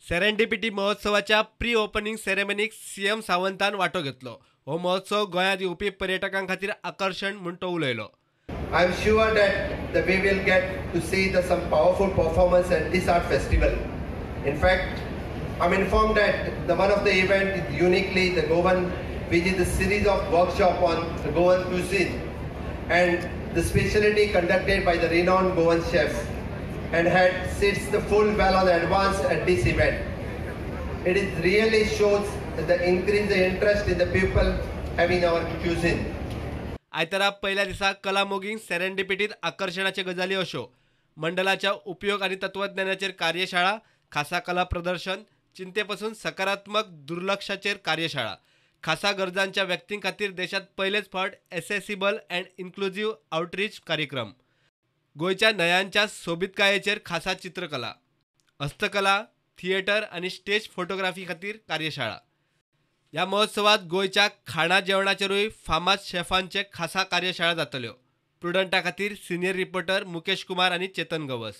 Serendipity महोत्सवाच्या pre opening सेरेमनीक CM सावंतान वांटो घेतलो. हो महोत्सव गोंयांत येवपी पर्यटकां खातीर आकर्शण म्हूण तो उलयलो. I am sure that we will get to see some powerful performance at this art festival. In fact, I am informed that the one of the event is uniquely the Goan, which is the series of workshop on the Goan cuisine and the specialty conducted by the renowned Goan chef and had sits the full well on advance at this event. It is really shows the increase the interest in the people having our cuisine. आयतारा पयल्या दिसा कलामोगींक सेरेंडिपिटीत आकर्शणाच्यो गजाली अश्यो मंडलाच्या उपयोग आनी तत्वज्ञानाचेर कार्यशाळा, खासा कला प्रदर्शन, चिंतेपसून सकारात्मक दुर्लक्षाचेर कार्यशाळा, खासा गरजांच्या व्यक्तीं खातीर देशांत पयलेच फावट एसेसिबल अँड इन्क्लुझीव आउटरीच कार्यक्रम, गोंयच्या न्हंयांच्या सोबीतकायेचेर खासा चित्रकला, हस्तकला, थिएटर आनी स्टेज फोटोग्राफी खातीर कार्यशाळा. ह्या महोत्सवात गोंयच्या खाणा जेवणाचेरूय फामाद शेफांचे खासा कार्यशाळा जातल्यो. प्रुडंटा खातीर सिनियर रिपोर्टर मुकेश कुमार आनी चेतन गवस.